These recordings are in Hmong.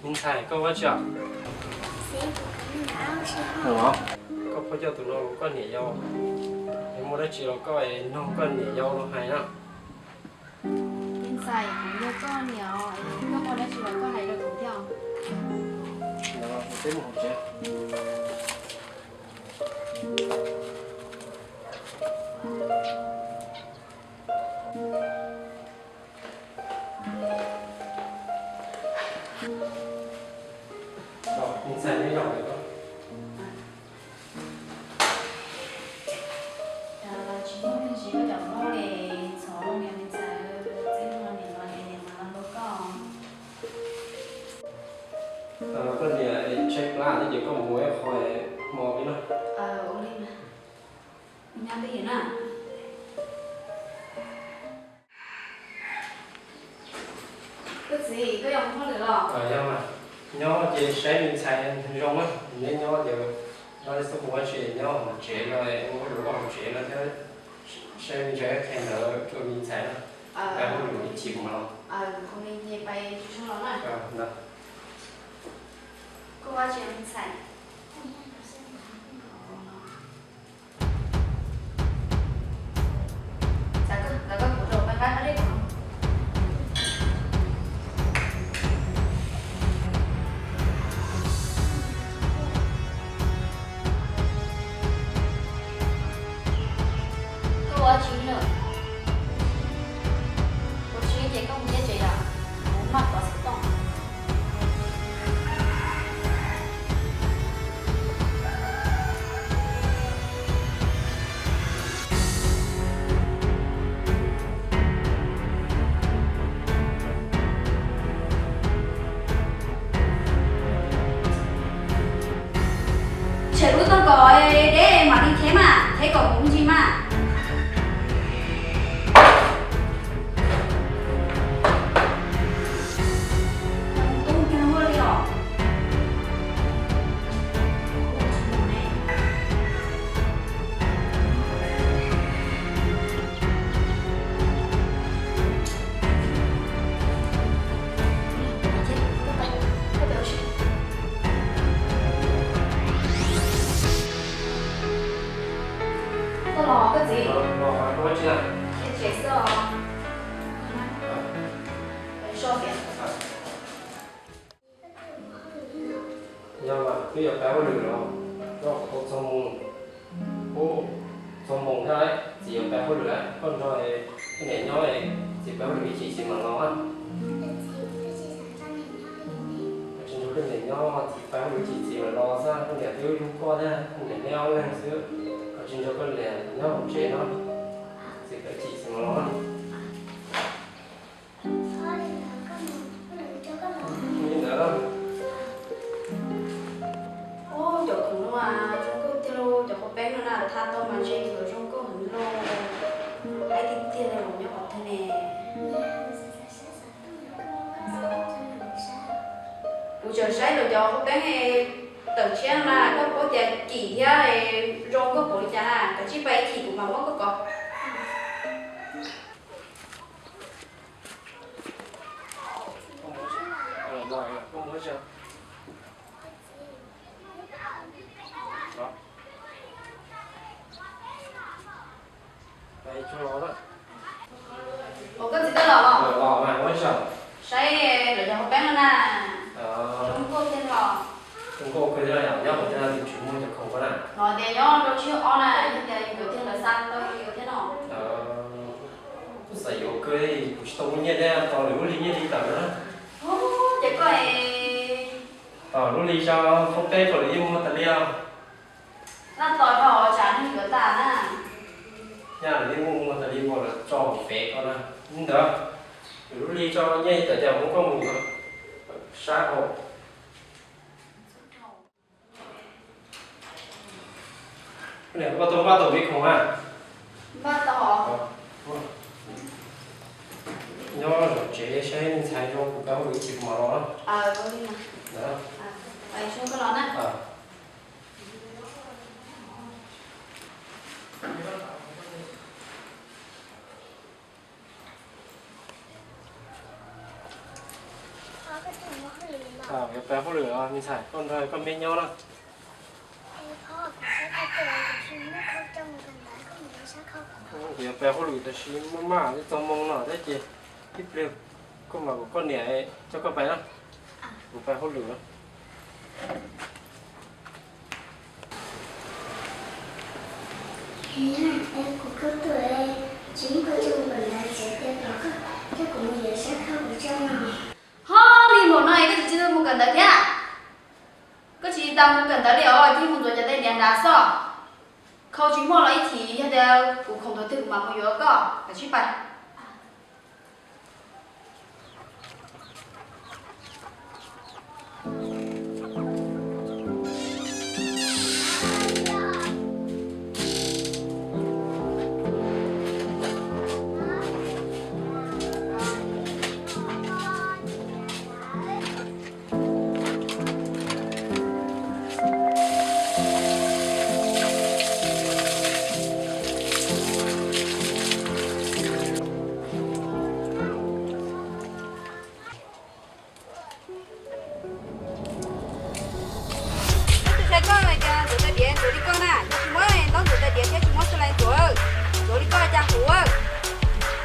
Ntxhais, koj ua dab tsi os? Koj pheej coj tus no los koj niam yau, es muaj dab tsi los koj nug koj niam yau los hais na. Ntxhais, kuv yog koj niam, koj muaj dab tsi los koj hais rau kuv thiab. Peb mus hauv tsev. Ntxhais, neb zaum ntawm ko. Tsis muaj leej twg ntsib koj cov nkauj li, txhob ua li ntxhais, txij no niam los niam mam los hlub koj. Koj niam, tshaib plab thiab ces koj mus ua ib qho hmo peb noj. Ua li mas, nyob twj ywm na. Koj txiv, koj yuav mus hauj lwm los? Yog mas, nyob ces saib me ntxhais zoo na, neb nyob ces nyob li xub mus ua tsev, nyob hauv tsev no, ua hauj lwm hauv tsev no thiab, saib me ntxhais qhia ntawv rau me ntxhais na. Peb hauj lwm ib chim mus los. Koj ua tsev me ntxhais. Koj ua tsi lawm? Ua tsi ces koj mus nyob tsev yom, kuv maj kov xov tooj. Tshem lub tooj kom deb mam li theb mas, theb kom huv ntsis mas. Tub kawg li os. Koj los koj txiv. Tsev xwb os. Yog mas twb yuav pab hauj lwm los, koj txog moo, ub, txog moo thiab, txiv yuav pab hauj lwm, koj nrog koj niam nyob, txiv pab hauj lwm ib chim txiv mam los. Koj tsis nrog koj niam nyob, txiv pab hauj lwm ib chim txiv mam los xwb, koj niam twb hlub koj thiab, koj niam neb ob leeg xwb, koj tsis nrog koj niam nyob hauv tsev no, txiv pab ib chim txiv mam los. Li ntawd. Ub, cov khoom no zoo nkauj tiag lauj, cov qhaub peeb no na, tha tau mas ntshe yuav zoo nkauj heev lauj. Haib tiag tiag li, nyob qhov twg ne? Kuv tseem saib lawv cov qhaub peeb tawm tshiab no na, koj paub tias kim thiab zoo nkauj npaum li cas na, kav tsij pab ib chim kuv mam muab koj kov. Ua koj txiv tau los? Saib lawv cov qhaub peeb no na. Zoo nkauj tiag los? Zoo nkauj kawg thiab yom, nyob hauv thiab tus tsis muaj cov khoom ko na. Los tias nyob rau tsib ob na, yog tias yus yuav tiag lawv xa tau yus yuav thiab no. Kuv xav yuav kawg, kuv tsis tau muaj nyiaj thiab, tos lwm lub hli nyiaj hli tawm na. Ces koj es tos lub hli tso, phob peb rau lwm yeej muag tas li os. Laj tos dhau tsam neeg yuav tas na. Nyaj lwm yeej muaj muag tas li npaum lawv tso hauv fev ko na. Li ntawd, lwm lub hli tso nyiaj tawm ces muab koj mus yuav sab hauv. Koj niam, koj tau npaj tau me khoom na? Npaj tau. Nyob zov tsev saib me ntxhais zoo, kuv pab ua ib chim kuv mam los. Ntawd. Koj los na. Yuav pab hauj lwm os me ntxhais, koj nrog koj me nyob na. Kuv yuav pab hauj lwm tab sis maj maj twb txog moo no thiab ces ib pliag koj mam kom koj niam coj koj pais na. Kuv pab hauj lwm na. Kuv koj tuaj, tsis muaj koj coj mus kawm ntawv tsev tias kom koj coj kuv mus yuav sab khau kuv tso no. Ho li npaum no es koj tsis tsis mus kawm ntawv thiab? Koj tsis tas mus kawm ntawv li os, cia li mus ntxuav cov tais diav nrad xwb. Khau tsis muaj los ib chim yog tias kuv khoom thaum twg kuv mam mus yuav koj, koj cia li pais. Tus ntxhais koj ntxuav tais diav ntxuav li koj na, tsis muab ntaub ntxuav tais diav thiab tsis muab xub lais ntxuav, ntxuav li koj cas huv,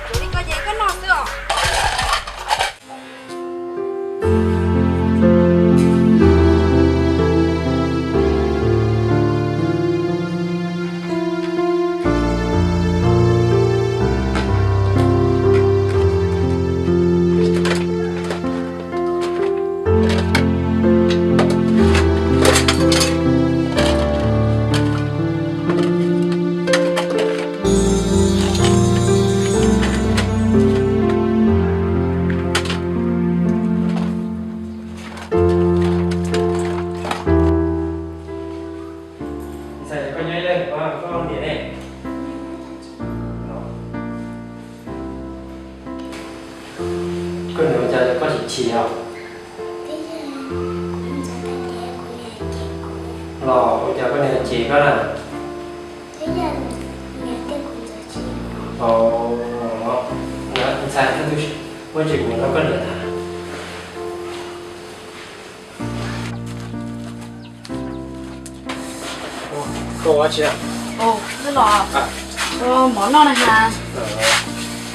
ntxuav li koj ces koj noj xwb os. Ntxhais, koj nyob ib leeg, koj niam ne? Koj niam ua cas koj chim chim os? Los ua cas koj niam cem koj na? Ntxhais, muaj ntsis kuv nrog koj niam tham. Koj ua dab tsi? Mov noj na has.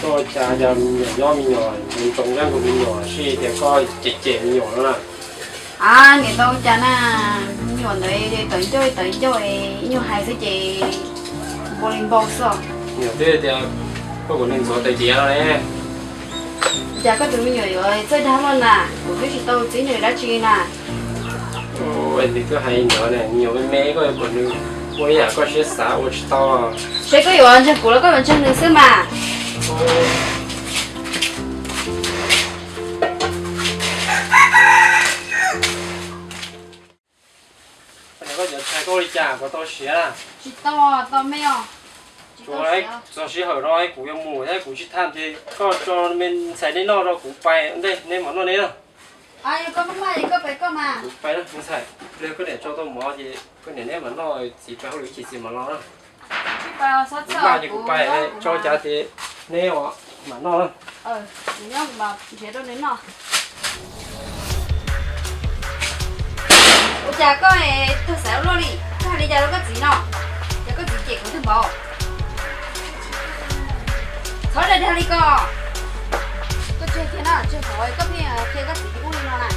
Koj ua cas, cas me nyuam nyob me nyuam ntxoov zaj nkaus me nyuam, sib tias koj cem cem me nyuam no na. A, niam tau cas na, me nyuam ntawd tawv ncauj tawv ncauj, ib nyuag hais xwb ces npau li npau xwb. Niam twb tias koj kom nws ntxuav tais diav no ne. Cas koj tus me nyuam yuav txawj dag luaj na, kuv twb tsis tau txib nws dab tsi na. Nws twb hais ntawd ne, me nyuam me me koj yuav kom nws ua ib yam koj siab xav ua tsis tau. Seb koj yuav ntseeg kuv los koj yuav ntseeg nws xwb mas. Koj cov ntxhais koj ua li cas puas tau siav na? Tsis tau, tau me os. Tsuas txog sij hawm no kuv yuav mus thiab kuv tsis tham ces koj tso me ntxhais neb noj rau kuv pais ntej, neb mam noj neb na. Yog koj maj maj ces koj pais koj mas. Kuv pais na me ntxhais, pliag koj niam tso tau mov ces koj niam neb mam noj, txiv pais hauj lwm ib chim txiv mam los na. Kuv maj ces kuv pais, tso cas ces neb mam noj na. Ua cas koj tuag xav ua luaj li, koj hais li cas rau koj txiv no? Ces koj txiv cem kuv twb npaum. Txhob dag dag li ko. Koj tseg kiag na, tseg qhov koj pheej qhia koj txiv ua li no na.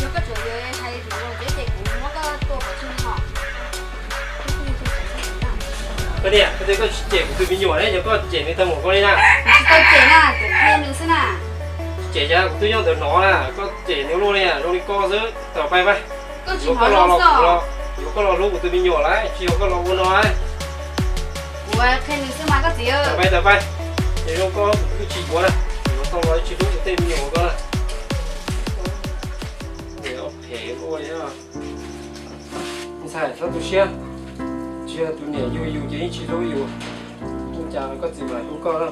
Yog koj tseem yuav hais lus ces kuv muab koj tua pov tseg li no. Koj niam, koj tias koj tsis cem kuv tus me nyuam ne, yog koj cem nws tau npaum koj li na. Kuv tsis tau cem na, kuv qhia nws xwb na. Tsis cem cas, kuv twb nyob ntawm no na, koj cem nws luaj li, zoo li koj xwb, tau pais pais. Yuav koj los los kuv los, yuav koj los hlub kuv tus me nyuam lawm, tsis yog koj los ua no. Kuv qhia nws xwb mas koj txiv. Tau pais, tau pais. Ces zoo koj kuv twb tsis yuav na, yuav tau los tsis hlub kuv tej me nyuam koj na. Niam phem ua li. Ntxhais, txhob tu siab, tsis yog tus niam yug yus ces yeej tsis hlub yus. Ua cas koj txiv mam hlub koj na.